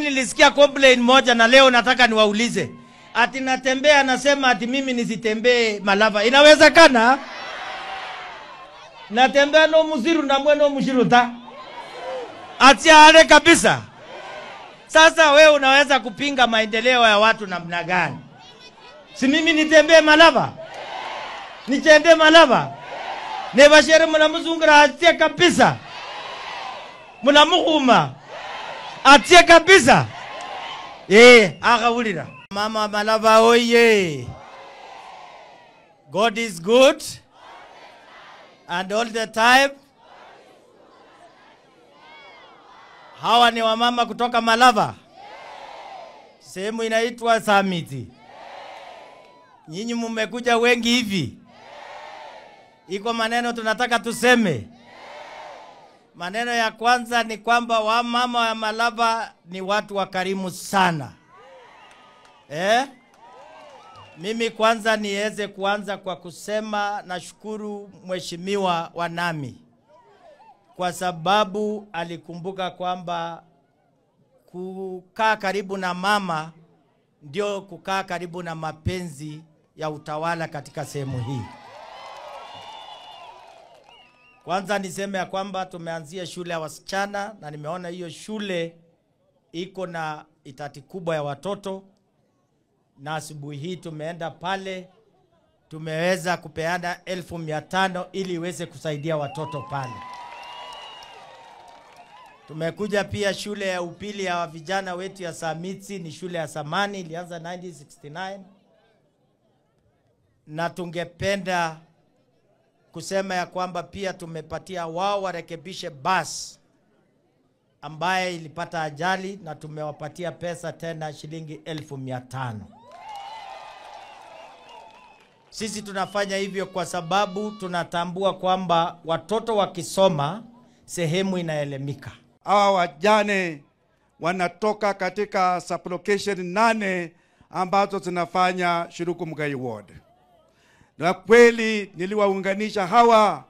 Nilisikia complaint moja na leo nataka niwaulize. Ati natembea nasema ati mimi nisitembee Malava. Inawezekana? Natembea no muziru na mwe no mushiru ta. Ati ale kabisa. Sasa wewe unaweza kupinga maendeleo ya watu namna gani? Si mimi nitembee Malava? Nitembee Malava? Nebashere mnamuzungira atie kabisa. Mnamuhuma. Atie kabisa. Akawulira. Mama Malava oye. God is good and all the time. Hawa ni wamama kutoka Malava. Sehemu inaitwa Samiti. Nyinyi mmekuja wengi hivi. Iko maneno tunataka tuseme. Maneno ya kwanza ni kwamba wamama wa Malava ni watu wakarimu sana. Mimi kwanza niweze kuanza kwa kusema nashukuru Mheshimiwa Wanami kwa sababu alikumbuka kwamba kukaa karibu na mama ndio kukaa karibu na mapenzi ya utawala katika sehemu hii. Kwanza niseme ya kwamba tumeanzia shule ya wasichana na nimeona hiyo shule iko na idadi kubwa ya watoto, na asubuhi hii tumeenda pale tumeweza kupeana 1500 ili iweze kusaidia watoto pale. Tumekuja pia shule ya upili ya vijana wetu ya Samitsi, ni shule ya zamani, ilianza 1969. Na tungependa kusema ya kwamba pia tumepatia wao warekebishe bus ambaye ilipata ajali, na tumewapatia pesa tena shilingi 1500. Sisi tunafanya hivyo kwa sababu tunatambua kwamba watoto wakisoma sehemu inaelemika. Hawa wajane wanatoka katika sublocation 8 ambazo zinafanya Shuruku Mugai Ward. Na kweli niliwaunganisha hawa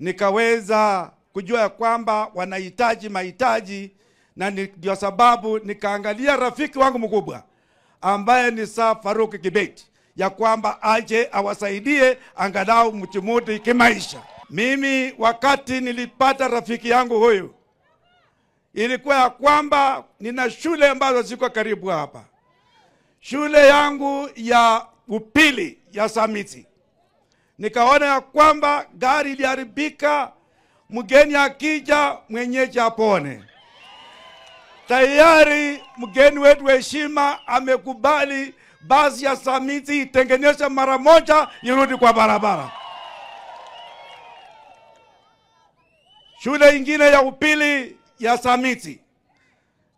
nikaweza kujua kwamba wanahitaji mahitaji, na ndio sababu nikaangalia rafiki wangu mkubwa ambaye ni Sir Farouk Kibet ya kwamba aje awasaidie angalau mchimudi kimaisha. Mimi wakati nilipata rafiki yangu huyu, ilikuwa ya kwamba nina shule ambazo ziko karibu hapa. Shule yangu ya upili ya Samiti, nikaona ya kwamba gari iliharibika, mgeni akija mwenyeji apone. Tayari mgeni wetu heshima amekubali basi ya Samiti itengenezwe mara moja irudi kwa barabara. Shule ingine ya upili ya Samiti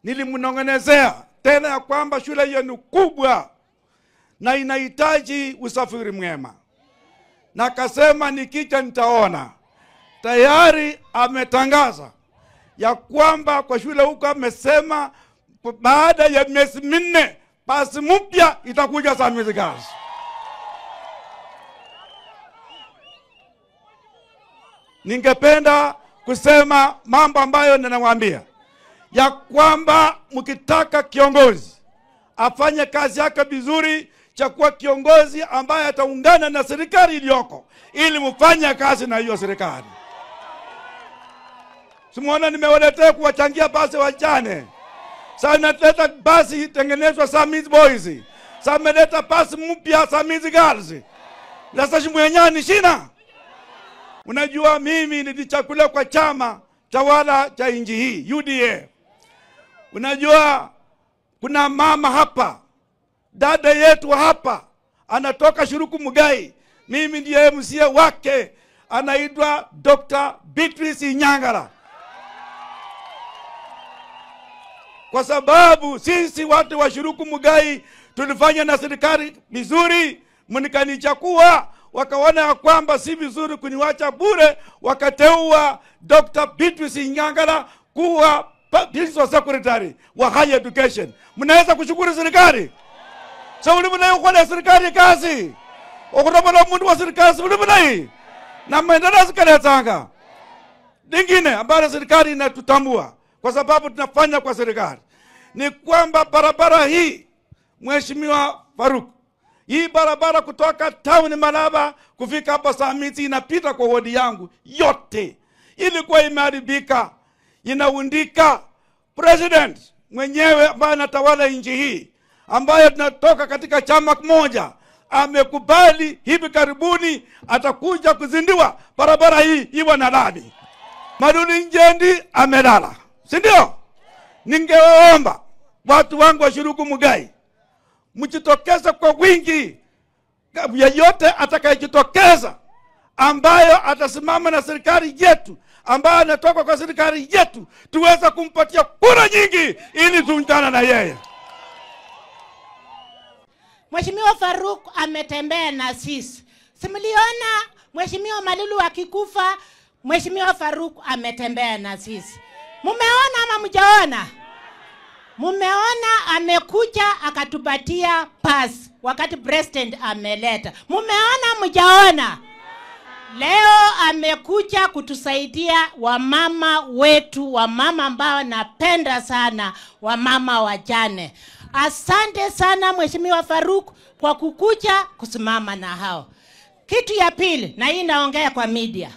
nilimnongonezea tena ya kwamba shule hiyo ni kubwa na inahitaji usafiri mwema, na akasema nikija nitaona. Tayari ametangaza ya kwamba kwa shule huko amesema baada ya miezi 4 basi mpya itakuja Samiti Girls. Ningependa kusema mambo ambayo ninawaambia ya kwamba mkitaka kiongozi afanye kazi yake vizuri, chakuwa kiongozi ambaye ataungana na serikali iliyoko ili mfanye kazi na hiyo serikali. Simuona nimewaletea kuwachangia basi wajane. Sasa naleta basi itengenezwa Samiti Boys. Sasa nimeleta basi mpya Samiti Girls. Sasa shimwenyani shina. Unajua mimi nilichaguliwa kwa chama tawala cha nchi hii UDA. Unajua kuna mama hapa, dada yetu hapa, anatoka Shuruku Mugai. Mimi ndiye MCA wake, anaitwa Dr. Beatrice Inyangala. Kwa sababu sisi watu wa Shuruku Mugai tulifanya na serikali vizuri, mnikanichakua, wakaona ya kwamba si vizuri kuniwacha bure, wakateua Dr. Beatrice Inyangala kuwa Principal Secretary wa Higher Education. Mnaweza kushukuru serikali? So ulimnayo kwa serikali kazi. Okurobola mundu wa serikali ulimnai. Na maendeleo zikaletanga. Lingine ambalo serikali inatutambua kwa sababu tunafanya kwa serikali ni kwamba barabara hii, Mheshimiwa Faruk, hii barabara kutoka town Malava kufika hapa Samiti inapita kwa wodi yangu yote, ilikuwa imeharibika, inaundika. President mwenyewe ambaye anatawala nchi hii, ambaye tunatoka katika chama kimoja, amekubali hivi karibuni atakuja kuzindua barabara hii iwe na lami. Malulu Injendi amelala, si ndio? Ningewaomba watu wangu wa Shuruku Mugai, mjitokeze kwa wingi. Yeyote atakayejitokeza ambayo atasimama na serikali yetu, ambayo anatoka kwa serikali yetu, tuweza kumpatia kura nyingi ili tuungane na yeye. Mheshimiwa Faruk ametembea na sisi. Simuliona Mheshimiwa Malulu akikufa, Mheshimiwa Faruk ametembea na sisi. Mumeona ama mjaona? Mumeona amekuja akatupatia pass wakati president ameleta. Mumeona mjaona? Leo amekuja kutusaidia wamama wetu, wamama ambao napenda sana, wamama wajane. Asante sana Mheshimiwa Faruk kwa kukuja kusimama na hao. Kitu ya pili, na hii naongea kwa media.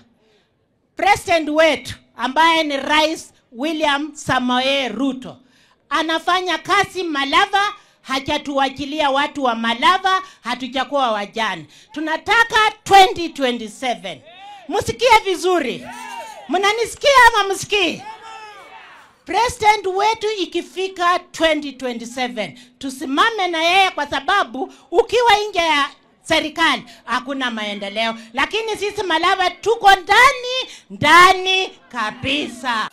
President wetu ambaye ni Rais William Samoei Ruto anafanya kazi Malava, hajatuachilia watu wa Malava, hatujakuwa wajane. Tunataka 2027. Msikie vizuri. Mnanisikia ama msikii? President wetu ikifika 2027 tusimame na yeye, kwa sababu ukiwa nje ya serikali hakuna maendeleo, lakini sisi Malava tuko ndani ndani kabisa.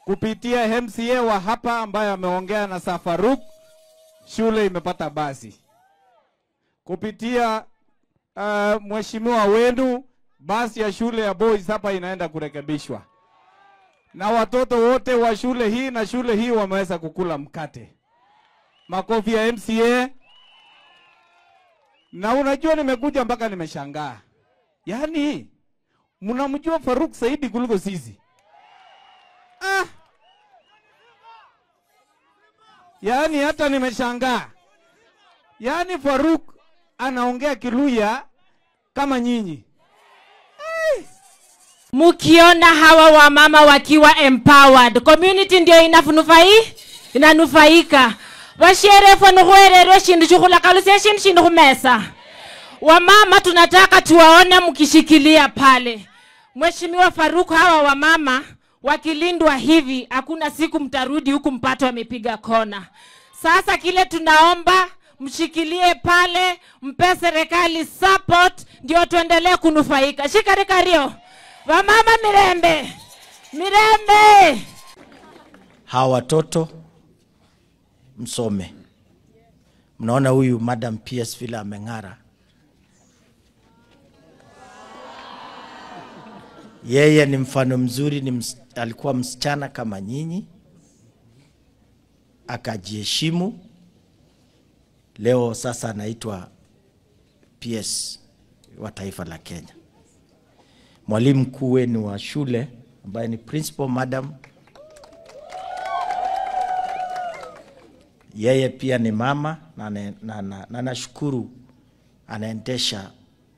Kupitia MCA wa hapa ambaye ameongea na Faruk, shule imepata basi. Kupitia mheshimiwa wenu, basi ya shule ya boys hapa inaenda kurekebishwa. Na watoto wote wa shule hii na shule hii wameweza kukula mkate. Makofi ya MCA. Na unajua nimekuja mpaka nimeshangaa. Yaani mnamjua Faruk zaidi kuliko sisi. Ah. Yaani hata nimeshangaa. Yaani Faruk anaongea Kiluya kama nyinyi. Mukiona hawa wamama wakiwa empowered, community ndio inanufaika. Washerefu nuhuerero shindu shukhula kalusia shindu shindu khumesa. Wamama tunataka tuwaone mkishikilia pale. Mheshimiwa Faruk, hawa wamama wakilindwa hivi, hakuna siku mtarudi huku mpato amepiga kona. Sasa kile tunaomba mshikilie pale, mpe serikali support ndio tuendelee kunufaika. Shikarikario. Wamama mirembe. Mirembe. Hawa watoto msome. Mnaona huyu Madam PS vile ameng'ara. Yeye ni mfano mzuri, ni alikuwa msichana kama nyinyi, akajiheshimu. Leo sasa anaitwa PS wa taifa la Kenya. Mwalimu mkuu wenu wa shule ambaye ni principal madam, yeye pia ni mama, na nashukuru anaendesha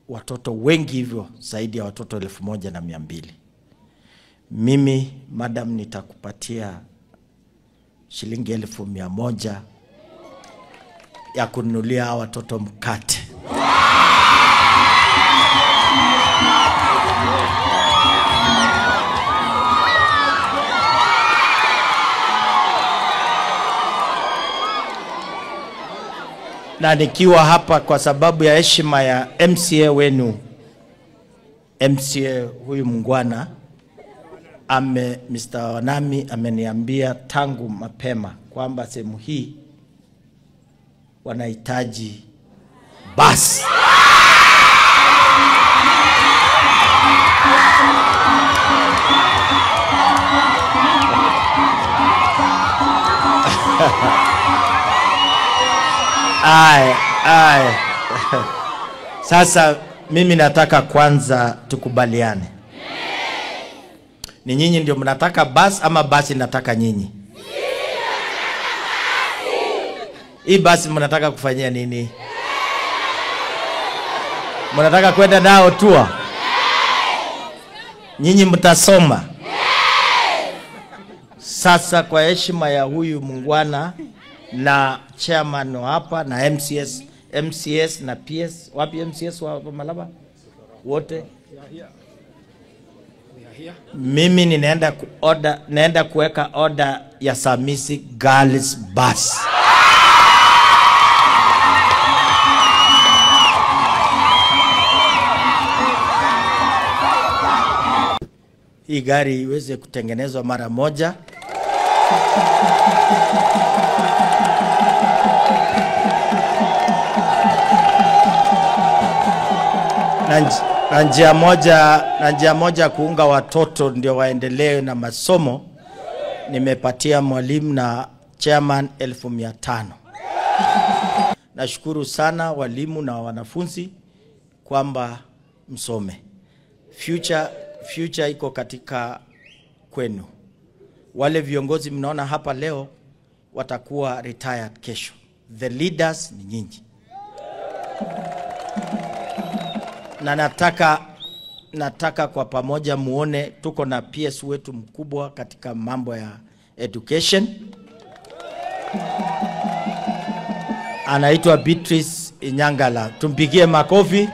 watoto wengi hivyo, zaidi ya watoto 1200. Mimi madam nitakupatia shilingi 100,000 ya kununulia watoto mkate. Na nikiwa hapa kwa sababu ya heshima ya MCA wenu, MCA huyu mungwana Mr. Wanami ameniambia tangu mapema kwamba sehemu hii wanahitaji basi. Aye, aye. Sasa mimi nataka kwanza tukubaliane. Ni nyinyi ndio mnataka basi ama basi nataka nyinyi? Hii basi mnataka kufanyia nini? Mnataka kwenda nao tour? Nyinyi mtasoma. Sasa kwa heshima ya huyu mungwana na chairman hapa na MCS na PS, wapi MCS wa Malaba? Wote. Mimi ninaenda naenda kuweka order ya Samisi Girls Bus. Hii gari iweze kutengenezwa mara moja. Na njia moja kuunga watoto ndio waendelee na masomo, nimepatia mwalimu na chairman 500,000. Nashukuru sana walimu na wanafunzi kwamba msome. Future iko katika kwenu. Wale viongozi mnaona hapa leo watakuwa retired kesho. The leaders ni nyinyi. Na nataka kwa pamoja muone tuko na PS wetu mkubwa katika mambo ya education. Anaitwa Beatrice Inyangala. Tumpigie makofi.